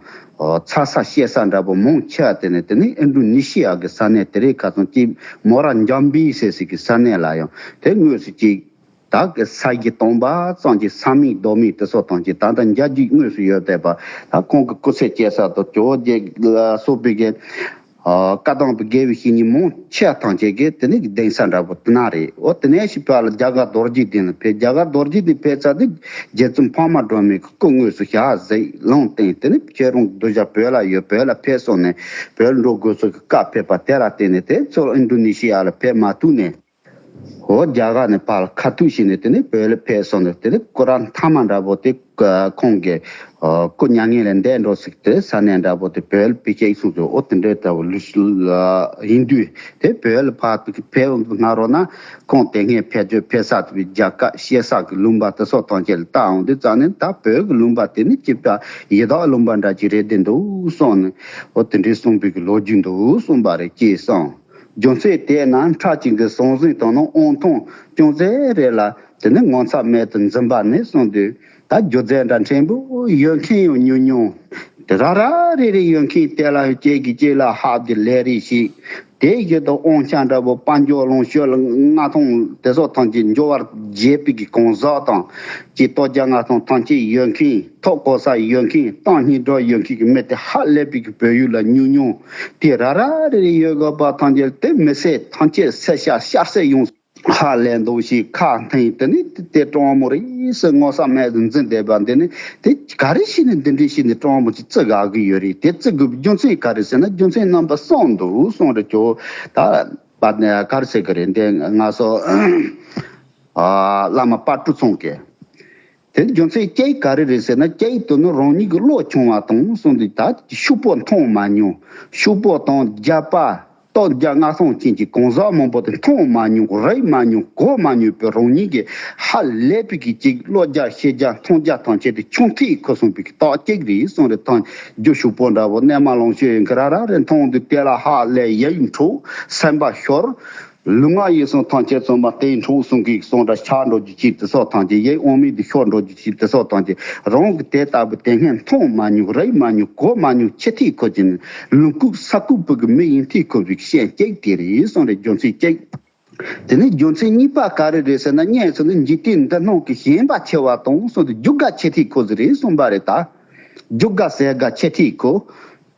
ཚ་ས་གཤེགས་ས་འདྲ་པོ་མང་ཆེ་བ་དེ་ནི་དེ་ནི་ཨིན་ཌོ་ནེ་ཤི་ཡ་གི་ས་གནས་དེ་རིང་ཁ་སང་ཅིག་མོ་ར་འཇམ་པི་ཟེར་སྲིད་གི་ས་གནས་ལ་ཡང་དེ་དངོས་སུ་ཅིག་ད་གི་ས་གི་སྟོང་པ་ཙམ་གྱི་ས་མིག་རྡོ་མིག་དེ་ཚོ་ཐམས་ཅད་ད་ལྟ་འཇའ་རྒྱུག་དངོས་སུ་ཡོད་བསྡད་པ་ད་ཁོང་གི་སྐུ་ཚེ་སྐྱེལ་ས་དང་ཇོ་བོ་རྗེ་ལ་སོགས་པའི་གི་བཀའ་གདམས་པའི་དགེ་བའི་བཤེས་གཉེན་མང་ཆེ་བ་ཐམས་ཅད་ཀྱིས་དེ་ནི་གདན་ས་འདྲ་པོ་དེ་ན་རེད། འོ་དེ་ནས་ཤི་ཕ་ལ་རྒྱ་གར་རྡོ་རྗེ་གདན་ལ་ཕེབས། རྒྱ་གར་རྡོ་རྗེ་གདན་ཕེབས་ཚར་དུས་རྗེ་བཙུན་འཕགས་མ་སྒྲོལ་མའི་སྐུ་དངོས་སུ་ཞལ་གཟིགས་ལུང་བསྟན། དེ་ནི་ཁྱེད་རང་གི་གདུལ་བྱ་བོད་ལ་ཡོད། བོད་ལ་ཕེབས་སོང་ནས་བོད་ལ་འགྲོ་དགོས་ཚུལ་གྱི་བཀའ་ཕེབས་པ་དེ་ལ་བརྟེན་ནས་དེ་ཚོར་ཨིན་ཌོ་ནེ་ཤི་ཡ་ལ་ཕེབས་མ་ཐུབ་ནས། འོ་རྒྱ་གར་ནས་ཕར་ཁ་ཐུག་བྱས་ནས་དེ་ནས་བོད་ལ་ཕེབས་སོང་ནས་དེ་ནས་སྐུ་ར་མཐའ་མ་འདྲ་པོ་དེ་ཁོང་གི་སྐུ་མྱ་ངན་ལས་འདས་འགྲོ་ཟིག་དེ་ས་གནས་འདྲ་པོ་དེ་བོད་ལ་ཕེབས་སྐྱེལ་སོང་ཟིག་འོ་དེ་འདྲའི་ལྟ་བུ་ལུས་ཡིན་དུས་དེ་བོད་ལ་ཕར་ཕེབས་སྔ་རོལ་ན་ཁོང་དེ་སྔའི་ཕེབས་བྱ་ཕེབས་ས་དེ་རྒྱ་གར་གཤེགས་ས་གི་ལུང་པ་དེ་སོགས་ཐམས་ཅད་ལ་བལྟ་འོང་དུས་ཙང་ནས་ད་བོད་ཀྱི་ལུང་པ་དེ་ནི་ཅིག་ད་ཡི་དྭགས་ལུང་པ་འདྲ་ཅིག་རེད་དེ་འདུག་གསུངས་ནས་འོ་དེ་འདྲའི་གསུངས་པའི་གི་ལོ་རྒྱུས་འདུག་གསུངས་པ་རེད་ཅེས་གསུངས། རྒྱུ་མཚན་དེས་ན་ཁྲག་ཅན་གྱི་ཟང་ཟིང་དང་ནི་དབང་ཐང་ཅུང་ཟད་རེ་ལ་དེ་ནི་ངོ་ཚ་མེད་དུ་འཛིན་པ་ནི་གསུངས་དུས་ད་སྒྱུ་རྩལ་འདྲ་ཕྲན་བུ་ཡོད་མཁན་ཡང་ཉུང་ཉུང་། དེ་ར་ར་རེ་རེ་ཡོད་མཁན་དེ་ལ་གཅིག་གིས་གཅིག་ལ་ཧབ་སྟེ་ལས་རེས་ཤིག་དེ་བཞིན་དུ་དབང་ཆ་འདྲ་པོ་དཔལ་འབྱོར་ལོངས་སྤྱོད་ལྔ་ཐོང་དེ་སོགས་ཐམས་ཅད་འབྱོར་བར་བྱེད་པའི་གི་གང་ཟག་དང་ཀྱི་ལྟོ་རྒྱ་ལྔ་ཐོང་ཐམས་ཅད་ཡོད་མཁན། ཐོག་གོ་ས་ཡོད་མཁན། ཏང་སྙིང་སྒྲོག་ཡོད་མཁན་གྱི་མི་དེ་ཧ་ལས་པའི་གི་བོད་ཡུལ་ལ་ཉུང་ཉུང་། དེ་ར་ར་རེ་རེ་ཡོད་དགོས་པ་ཐམས་ཅད་དེ་མི་སེར་ཐམས་ཅད་སེར་ཤ་ཤ་སེར་ཡོང་ཧ་ལས་འདུག་ཞིག་ཁ་འཐེན་དེ་ནི་དེ་སྤྲང་མོ་རེད་ཟེར་ངོ་ཚ་མེད་དུ་འཛིན་བསྡད་པ་འདི་ནི་དེ་ག་རེ་བྱས་ནས་འདི་འདྲའི་བྱས་ནས་སྤྲང་མོ་ཅིག་བརྩི་དགའ་གི་ཡོད་རེད། དེ་བརྩི་དགོས་པའི་རྒྱུ་མཚན་ག་རེ་ཟེར་ན་རྒྱུ་མཚན་རྣམ་པ་གསུམ་འདུག་གསུངས་རེད། ཇོ་ད་པ་ག་རེ་ཟེར་གི་རེད་འདི་ང་ཚོ་བླ་མ་དཔལ་སྤྲུལ་ཚང་གིས། དེ་རྒྱུ་མཚན་གཅིག་ག་རེ་རེད་ཟེར་ན་གཅིག་དེ་ནི་རང་ཉིད་ཀྱི་བློ་ཆུང་བ་དང་གསུངས་དུས་ད་ཕྱུག་པོ་མཐོང་མ་མྱོང་། ཕྱུག་པོ་དང་རྒྱལ་པོ་སྟོབས་རྒྱལ་མངའ་ཐང་ཅན་གྱི་གང་ཟག་མང་པོ་དེ་མཐོང་མ་མྱོང་རིག་མ་མྱོང་གོ་མ་མྱོང་པའི་རང་ཉིད་ཀྱི་ཧ་ལས་པའི་གི་གཅིག་བློ་རྒྱ་ཤེས་རྒྱ་མཐོང་རྒྱ་ཐམས་ཅད་དེ་ཆུང་ཐིག་ཁུ་སོང་པའི་གི་རྟགས་གཅིག་རེད་གསུངས་རེད། ཐང་རྒྱུ་ཕྱུག་པོ་འདྲ་བོ་གནས་མལ་ལོངས་སྤྱོད་ཡིན་གི་ར་ར་རེ་མཐོང་དུས་དེ་ལ་ཧ་ལས་ཡིད་འཕྲོག་སེམས་པ་ཤོར། ལུས་ངག་ཡིད་གསུམ་ཐམས་ཅད་ཚང་མ་དེ་འཁྲུག་གསུང་གི་གསུང་སྒྲ་ཆག་འགྲོ་རྒྱུ་ཅིག་དེ་སོགས་ཐམས་ཅད་ཡིད་དབང་མེད་དུ་ཤོར་འགྲོ་རྒྱུ་ཅིག་དེ་སོགས་ཐམས་ཅད་རང་གི་དེ་ལྟ་བུ་དེ་སྔོན་མཐོང་མ་མྱོང་རིག་མ་མྱོང་གོ་མ་མྱོང་ཆེ་ཐིག་ཁོ་ཅན་ལུང་ཁུག་ས་ཁུག་བུ་གི་མི་ཡིན་ཐིག་ཁོ་བའི་ཤན་གཅིག་དེ་རེད་གསུངས་རེད། རྒྱུ་མཚན་གཅིག་དེ་ནས་རྒྱུ་མཚན་གཉིས་པ་ག་རེ་རེད་ཟེར་ན་སྙན་སོང་ནི་འཇིག་རྟེན་འདི་སྣང་གི་ཞེན་པ་ཆེ་བ་དང་གསུངས་ཏེ་རྒྱུ་འགའ་ཆེ་ཐིག་ཁོ་ཟིག་རེད་གསུངས་པ་རེད་ད། རྒྱུ་འགའ་ཟས་འགའ་ཆེ་ཐིག་ཁོ།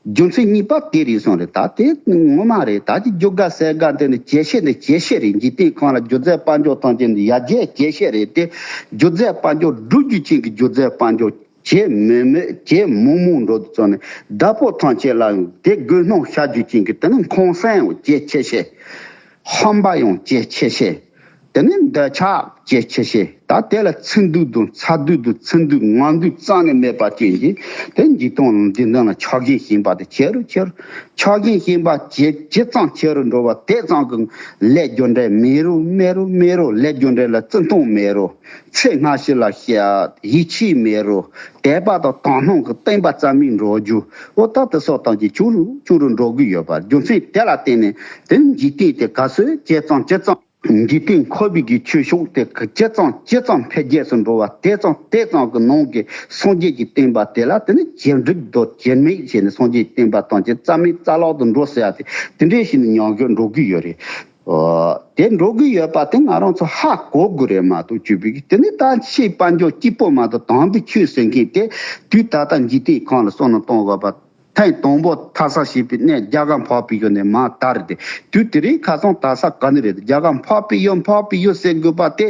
རྒྱུ་མཚན་གཉིས་པ་དེ་རེད་གསུངས་རེད་ད། དེ་ངོ་མ་རེད་ད། དེ་རྒྱུ་འགའ་ཟས་འགའ་དེ་ནི་ཇེ་ཆེ་ནས་ཇེ་ཆེ་རེད། འཇིག་རྟེན་ཁམས་ལ་སྒྱུ་རྩལ་དཔལ་འབྱོར་ཐམས་ཅད་ནི་ཡར་རྒྱས་ཇེ་ཆེ་རེད་དེ། སྒྱུ་རྩལ་དཔལ་འབྱོར་སྒྲུབ་རྒྱུ་ཅན་གྱི་སྒྱུ་རྩལ་དཔལ་འབྱོར་ཇེ་མི་མི་ཇེ་མང་མང་འགྲོ་དུས་ཙང་ནས་བདག་པོ་ཐམས་ཅད་ལ་ཡང་དེ་དགོས་སྣང་ཤར་རྒྱུ་ཅན་གྱི་དེ་ནི་ཁང་གསེང་ཇེ་ཆེ་ཆེ། ཧམ་པ་ཡང་ཇེ་ཆེ་ཆེ། དེ་ནི་འདོད་ཆགས་ཀྱི་ཆེ་ཤེས། ད་དེ་ལ་ཚིག་འདུས་དང་ཚ་འདུས་དང་ཚིག་འདུས་ངག་འདུས་རྩ་ནས་མེད་པ་ཅན་གྱི་དེ་འཇིག་རྟེན་འདི་འདི་ལ་ཆགས་ཞེན་ཞེན་པ་དེ་ཆེ་རུ་ཆེ་རུ། ཆགས་ཞེན་ཞེན་པ་ཇེ་ཇེ་ཙམ་ཆེ་རུ་འགྲོ་བ་དེ་ཙམ་གྱི་ལས་རྒྱུ་འབྲས་མེད་རུ་མེད་རུ་མེད་རུ། ལས་རྒྱུ་འབྲས་ལ་བརྩི་མཐོང་མེད་རུ། ཚེ་སྔ་ཕྱི་ལ་ཡིད་ཆེས་མེད་རུ། དད་པ་དང་དག་སྣང་གི་བསྟན་པ་རྩ་མེད་འགྲོ་རྒྱུ། འོ་ད་དེ་སོགས་དང་གི་ཆུང་རུ་ཆུང་རུ་འགྲོ་གི་ཡོད་པ། རྒྱུ་མཚན་དེ་ལ་བརྟེན་ནས་དེ་འཇིག་རྟེན་དེ་ག་ཚོད་ཇེ་ཙམ་ཇེ་ཙམ་འཇིག་རྟེན་འཁོར་བའི་གི་ཆོས་ཕྱོགས་དེ་ཇེ་ཙམ་ཇེ་ཙམ་འཕེལ་རྒྱས་སུ་འགྲོ་བ་དེ་ཙམ་དེ་ཙམ་གྱི་ནང་གི་སངས་རྒྱས་ཀྱི་བསྟན་པ་དེ་ལ་དེ་ནི་ཇེ་འགྲིག་དང་ཇེ་མེད་བྱས་ནས་སངས་རྒྱས་ཀྱི་བསྟན་པ་ཐམས་ཅད་རྩ་མེད་རྩ་ལོག་ཏུ་འགྲོ་ཟེར་ཡ་དེ་དེ་འདྲའི་ཞིག་ནི་ཉམས་རྒུད་འགྲོ་གི་ཡོད་རེད། ཨོ། དེ་འགྲོ་གི་ཡོད་པ་དེ་ང་རང་ཚོ་ཧ་གོ་དགོས་རེད་མ་གཏོགས་བཅོས་པའི་དེ་ནི་ད་ཆེས་དཔལ་འབྱོར་སྐྱིད་པོ་མ་གཏོགས་དམ་པའི་ཆོས་ཟེར་མཁན་དེ་དུས་ད་ལྟ་འཇིག་རྟེན་ཁམས་ལ་བསམ་བློ་གཏོང་དགོས་པ། ཐེངས་དང་པོ་དག་ས་ཞེས་པའི་གནས་རྒྱ་གར་འཕགས་པའི་ཡུལ་ནས་མར་དར་ཏེ། དུས་དེ་རིང་ཁ་སང་དག་ས་ག་ནས་རེད། རྒྱ་གར་འཕགས་པའི་ཡུལ་འཕགས་པའི་ཡུལ་ཟེར་དགོས་པ་དེ།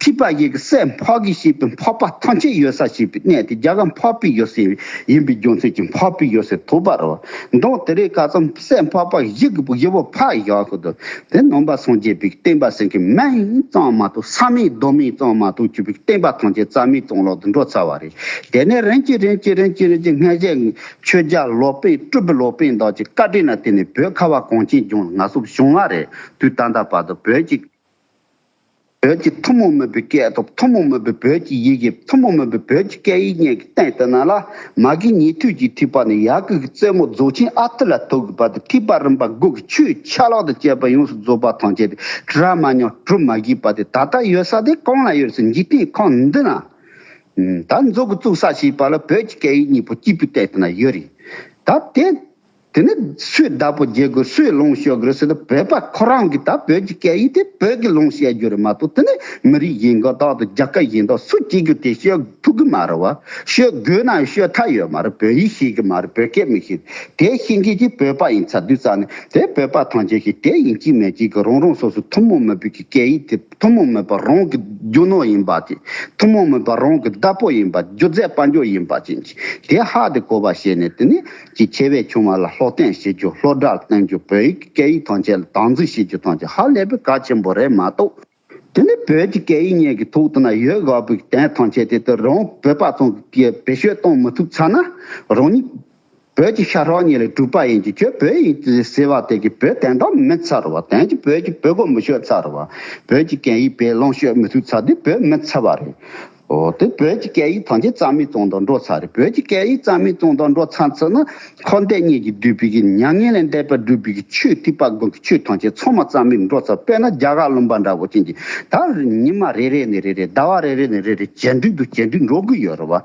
ཐེག་པ་ཡི་གི་སྲས་འཕགས་ཀྱི་ཞེས་པའི་འཕགས་པ་ཐམས་ཅད་ཡོད་ས་ཞེས་པའི་གནས་དེ་རྒྱ་གར་འཕགས་པའི་ཡུལ་ཟེར་ཡིན་པའི་རྒྱུ་མཚན་གྱིས་འཕགས་པའི་ཡུལ་ཟེར་ཐོགས་པ་རེད་བ། མདང་དེ་རིང་ཁ་སང་སྲས་འཕགས་པ་བཞི་གི་བཞི་པོ་ཕར་བཞག་གི་འདུག་དེ་ནང་པ་སངས་རྒྱས་པའི་བསྟན་པ་ཟེར་མཁན་མིང་ཙམ་མ་གཏོགས་ས་མིང་རྡོ་མིང་ཙམ་མ་གཏོགས་བཅོས་པའི་བསྟན་པ་ཐམས་ཅད་རྩ་མེད་ཙམ་ལོག་ཏུ་འགྲོ་ཚར་བ་རེད། དེ་ནས་རིམ་གྱིས་རིམ་གྱིས་རིམ་གྱིས་རིམ་གྱིས་སྔ་རྗེས་ཆོས་རྒྱལ་ལོ་པཎ་སྤྲུལ་པའི་ལོ་པཎ་དག་གི་བཀའ་དྲིན་ལ་བརྟེན་ནས་བོད་ཁ་བ་གངས་ཅན་ལྗོངས་ལ་ང་ཚོ་བྱུང་བ་རེད། དུས་ད་ལྟ་བར་དུ་བོད་ཀྱི་བོད་ཀྱི་ཐུན་མོང་མིན་པའི་སྐད་སྟོབས། ཐུན་མོང་མིན་པའི་བོད་ཀྱི་ཡི་གེ། ཐུན་མོང་མིན་པའི་བོད་ཀྱི་སྐད་ཡིག་གཉིས་ཀྱི་སྟེང་དུ་ན་ལ་མ་གི་ཉན་ཐོས་ཀྱི་ཐེག་པ་ནས་ཡ་གི་གི་རྩེ་མོ་རྫོགས་ཆེན་ཨ་ཏི་ལ་ཐུག་གི་བར་དུ་ཐེག་པ་རིམ་པ་དགུ་གི་ཆོས་ཆ་ལག་དང་བཅས་པ་ཡོངས་སུ་རྫོགས་པ་ཐམས་ཅད་དེ་གྲ་མ་ཉམས་གྲུ་མ་བཞི་པ་དེ་ད་ལྟ་ཡོད་ས་དེ་གང་ལ་ཡོད་ཟེར་འཇིག་རྟེན་ཁམས་འདི་ན། ད་མཛོད་ཀྱི་བཙུགས་ས་ཞེས་པ་ལ་བོད་ཀྱི་སྐད་ཡིག་གཉིས་པོ་གཅིག་པུའི་སྟེང་དུ་ན་ཡོད་རེད། ད་དེ། དེ་ནི་སུས་བདག་པོ་རྒྱག་དགོས། སུས་ལོངས་སྤྱོད་དགོས་ཟེར་ན། བོད་པ་ཁོ་རང་གིས་ད་བོད་ཀྱི་སྐད་ཡིག་དེ་བོད་ཀྱིས་ལོངས་སྤྱད་རྒྱུ་རེད་མ་གཏོགས། དེ་ནི་མི་རིགས་གཞན་ག་དག་དང་རྒྱལ་ཁབ་གཞན་དག་སུ་གཅིག་གིས་དེ་སྤྱོད་ཐུབ་ཀྱི་མ་རེད་བ། སྤྱོད་དགོས་ན་སྤྱོད་ཐབས་ཡོད་མ་རེད། བོད་ཡིག་ཤེས་ཀྱི་མ་རེད། བོད་སྐད་མི་ཤེས། དེ་ཤེས་མཁན་གྱི་བོད་པ་ཡིན་ཚར་དུས་ཙང་ནས་དེ་བོད་པ་ཐམས་ཅད་ཀྱིས་དེ་ཡིན་གཅིག་མིན་གཅིག་གི་རང་རང་སོ་སོའི་ཐུན་མོང་མིན་པའི་གི་སྐད་ཡིག་དེ། ཐུན་མོང་མིན་པ་རང་གི་རྒྱུ་ནོར་ཡིན་པ་དེ། ཐུན་མོང་མིན་པ་རང་གི་བདག་པོ་ཡིན་པ། རྒྱུ་རྫས་དཔལ་འབྱོར་ཡིན་པ་ཅན་གྱི་དེ་ཧ་དེ་གོ་བ་བྱས་ནས། དེ་ནི་ཀྱི་ཆེ་བའི་ཆུང་བ་ལ་སློབ་སྟོན་བྱེད་རྒྱུ། སློབ་གྲྭར་བཏང་རྒྱུ། བོད་ཡིག་སྐད་ཡིག་ཐམས་ཅད་ལ་དམ་འཛིན་བྱེད་རྒྱུ་ཐམས་ཅད་ཧ་ལས་པའི་གལ་ཆེན་པོ་རེད་མ་གཏོགས། དེ་ནི་བོད་ཀྱི་སྐད་ཡིག་གཉིས་ཀྱི་ཐོག་ཏུ་ན་ཡོད་དགོས་པའི་དོན་ཐམས་ཅད་དེ་དུ་རང་བོད་པ་ཚོ་གིས་བེད་སྤྱོད་གཏོང་མི་ཐུབ་ཚར་ན། རང་ཉིད་བོད་ཀྱི་ཤ་ཁྲག་གཉིས་ལས་གྲུབ་པ་ཡིན་གྱི་ཁྱོད་བོད་ཡིན་ཟེར་བ་དེ་གི་བོད་དོན་དག་མེད་ཚར་བ། དོན་གྱི་བོད་ཀྱི་བོད་གོ་མི་ཤོད་ཚར་བ། བོད་ཀྱི་སྐད་ཡིག་བོད་ལོངས་སྤྱོད་མི་ཐུབ་ཚར་དུས་བོད་མེད་ཚར་བ་རེད། འོ་དེ་བོད་ཀྱི་སྐད་ཡིག་ཐམས་ཅད་རྩ་མེད་བཙོང་དང་འགྲོ་ཚར་རེད། བོད་ཀྱི་སྐད་ཡིག་རྩ་མེད་བཙོང་དང་འགྲོ་ཚར་ཚར་ན། འཁོར་འདས་གཉིས་ཀྱིས་བསྡུས་པའི་གི་མྱ་ངན་ལས་འདས་པར་སྒྲུབ་པའི་གི་ཆོས། ཐེག་པ་དགུ་གི་ཆོས་ཐམས་ཅད་ཚང་མ་རྩ་མེད་འགྲོ་ཚར། དཔེར་ན་རྒྱ་གར་ལུང་པ་འདྲ་བོ་ཅན་གྱི་ད་ཉི་མ་རེ་རེ་ནས་རེ་རེ། ཟླ་བ་རེ་རེ་ནས་རེ་རེ་ཇེ་འགྲིག་ཏུ་ཇེ་འགྲིག་འགྲོ་གི་ཡོད་རེད་བ།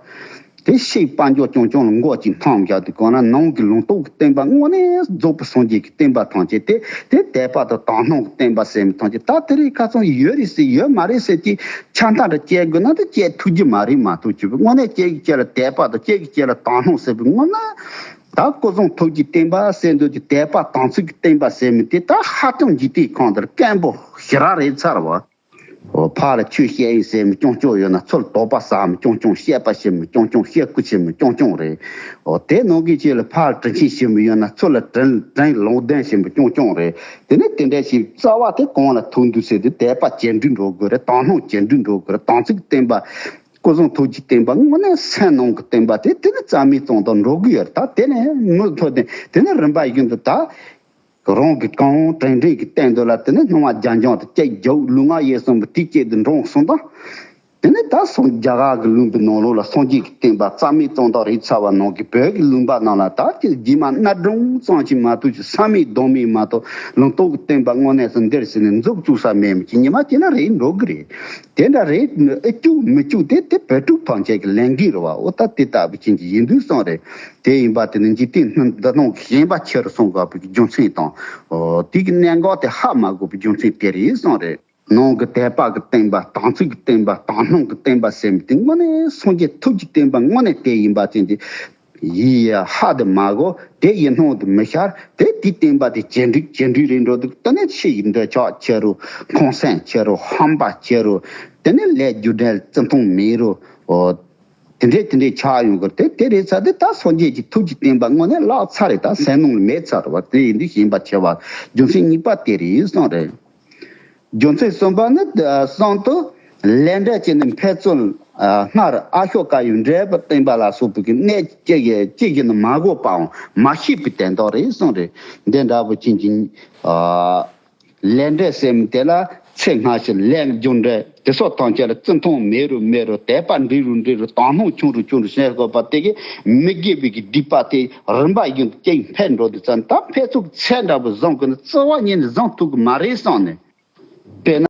དེ་ཕྱིའི་དཔལ་འབྱོར་རྐྱང་རྐྱང་ལ་མགོ་གཅིག་འཐོམ་བཞག་དུས་གང་ན་ནང་གི་ལུང་རྟོགས་ཀྱི་བསྟན་པ་དངོས་གནས་རྫོགས་པའི་སངས་རྒྱས་ཀྱི་བསྟན་པ་ཐམས་ཅད་དེ། དེ་དད་པ་དང་དག་སྣང་གི་བསྟན་པ་ཟེར་མི་ཐམས་ཅད་ད་དེ་རིང་ཁ་སང་ཡོད་རེད་ཟེར་ཡོད་མ་རེད་ཟེར་གྱི་ཆ་མཐའ་འདྲ་བཅད་དགོས་ན་ད་བཅད་ཐུབ་ཀྱི་མ་རེད་མ་གཏོགས། བཅོས་པའི་དངོས་གནས་བཅད་ཀྱི་བཅད་ལ་དད་པ་དང་བཅད་ཀྱི་བཅད་ལ་དག་སྣང་ཟེར་བའི་དངོས་གནས་ད་སྐུ་གསུང་ཐུགས་ཀྱི་བསྟན་པ་ཟེར་འདོད་ཀྱི་དད་པ་དམ་ཚིག་གི་བསྟན་པ་ཟེར་མི་དེ་ད་ཧ་ཅང་འཇིག་རྟེན་ཁམས་འདིར་དཀོན་པོ་ཞེ་དྲག་རེད་ཚར་བ། འོ་ཕར་ལ་ཆོས་བཤད་ཡིན་ཟེར་མི་རྐྱང་རྐྱང་ཡོད་ན། ཚུར་ལ་དོགས་པ་ཟ་མི་རྐྱང་རྐྱང་། བཤད་པ་བྱེད་མི་རྐྱང་རྐྱང་། བཤད་རྐུ་བྱེད་མི་རྐྱང་རྐྱང་རེད། འོ་དེ་ནང་གི་ཆེད་ལ་ཕར་ལ་དྲིན་ཆེན་ཞུ་མི་ཡོད་ན། ཚུར་ལ་དྲིན་དྲིན་ལན་ལོག་འདེབས་བྱེད་མི་རྐྱང་རྐྱང་རེད། དེ་ནས་དེ་འདྲ་ཞིག་རྩ་བ་དེ་གང་ལ་ཐུག་འདུག་ཟེར་དུས་དད་པ་ཇེ་འགྲིག་འགྲོ་དགོས་རེད། དག་སྣང་ཇེ་འགྲིག་འགྲོ་དགོས་རེད། དམ་ཚིག་བསྟན་པ། སྐུ་གསུང་ཐུགས་ཀྱི་བསྟན་པ་དངོས་གནས་སེམས་ནང་གི་བསྟན་པ་དེ། དེ་ནི་རྩ་མེད་བཙོང་དང་འགྲོ་གི་ཡོད་རེད། ད་དེ་ནས་མུ་མཐུད་དེ་དེ་ནི་རིམ་པ་བཞིན་དུ་ད། རང་གི་གང་དྲན་དྲན་གྱི་སྟེང་དུ་ལ་དེ་ནི་སྣང་བ་རྒྱ་འཇམ་དང་བཅས་རྒྱུ། ལུས་ངག་ཡིད་གསུམ་པོ་དེ་སྐྱིད་དུ་འགྲོ་གསུངས་དང་། དེ་ནི་ད་སོང་རྒྱ་གར་གྱི་ལུང་པའི་ནང་ལོགས་ལ་སངས་རྒྱས་ཀྱི་བསྟན་པ་རྩ་མེད་བཙོང་དང་རིག་ཚར་བ་ནང་གི་བོད་ཀྱི་ལུང་པ་ནང་ལ་ད་ཀྱི་རྗེས་མ་གནའ་སྒྲུང་ཙམ་ཞིག་མ་གཏོགས་ཀྱི་ས་མེད་ལྡོང་མེད་མ་གཏོགས། ལུང་རྟོགས་ཀྱི་བསྟན་པ་དངོས་གནས་སུ་འདིར་ཟིན་ནས་མཛུབ་བཙུགས་ས་མེད་མི་ཀྱི་ཉི་མ་ཅིག་ན་རེད་འགྲོ་གི་རེད། དེ་འདྲ་རེད། ཨེ་བཅུག་མི་བཅུག་དེ་དེ་བོད་ཕྲུག་ཐམས་ཅད་ཀྱི་ལས་འགན་རེད་བ། འོ་ད་དེ་ལྟ་བུ་ཅན་གྱི་ཡིན་དུས་སོང་རེད། དེ་ཡིན་པ་དེ་ནི་འཇིག་རྟེན་འདི་ནང་གི་ཞེན་པ་ཆེ་རུ་སོང་དགོས་པའི་རྒྱུ་མཚན་དང་། འོ་དེ་གི་གནད་འགག་དེ་ཧ་མ་གོ་བའི་རྒྱུ་མཚན་དེ་རེད་སོང་རེད། ནང་གི་དད་པ་གི་བསྟན་པ། དམ་ཚིག་གི་བསྟན་པ། དག་སྣང་གི་བསྟན་པ་ཟེར་མི་དེ་དངོས་གནས་སངས་རྒྱས་ཐུགས་ཀྱི་བསྟན་པ་དངོས་གནས་དེ་ཡིན་པ་ཅན་དེ། ཡིད་ཡ་ཧ་དུ་མ་གོ། དེ་ཡིད་སྣང་དུ་མི་ཤར། དེ་དེའི་བསྟན་པ་དེ་ཇེ་འགྲིག་ཇེ་འགྲིག་རེད་འགྲོ་འདུག་དེ་ནས་ཕྱི་ཡི་འདོད་ཆགས་ཆེ་རུ། ཁོང་སེམས་ཆེ་རུ། ཧམ་པ་ཆེ་རུ། དེ་ནས་ལས་རྒྱུ་འབྲས་བརྩི་མཐོང་མེད་རུ། འོ། དེ་འདྲས་དེ་འདྲས་ཆགས་ཡོང་གི་རེད། དེ་དེ་རེད་ཚར་དུས་ད་སངས་རྒྱས་ཀྱི་ཐུགས་ཀྱི་བསྟན་པ་དངོས་གནས་བརླག་ཚར་རེད། ད་སེམས་ནང་ལ་མེད་ཚར་བ་དེ་ཡིན་དུས་ཞེན་པ་ཆེ་བ་རྒྱུ་མཚན་གཉིས་པ་དེ་རེད་གསུངས་རེད། རྒྱུ་མཚན་གསུམ་པ་ནི་གསུམ་དུ་ལས་འབྲས་ཀྱི་ནི་འཕེལ་ཚུལ། སྔར་ཨ་ཤོ་ཀ་ཡི་འབྲས་བུ་བསྟན་པ་ལ་སོགས་པའི་གནད་ཅི་ཡི་ཅི་ཡིན་མ་གོ་བའམ་མ་ཤེས་པའི་དོན་དག་རེད་གསུངས་རེད། འདི་འདྲ་བོ་ཅན་གྱི་ལས་འབྲས་ཟེར་མི་དེ་ལ་ཚེ་སྔ་ཕྱི་ལས་རྒྱུ་འབྲས་དེ་སོགས་ཐམས་ཅད་ལ་བརྩི་མཐོང་མེད་རུང་མེད་རུང་དད་པ་འདྲེས་རུང་འདྲེས་རུང་དག་སྣང་ཆུང་རུང་ཆུང་རུང་བྱེད་དགོས་པ་དེ་གིས་མི་དགེ་བའི་གི་སྒྲིབ་པ་དེ་རིམ་པ་བཞིན་དུ་ཅིག་འཕེལ་འགྲོ་དུས་ཙམ་ད་འཕེལ་ཚུལ་ཚད་འདྲ་བོ་བཟང་གི་ནི་རྩ་བ་ཉིད་ནས་བཟང་ཐུབ་གི་མ་རེད་བསམ་ནས། དཔེར་ན།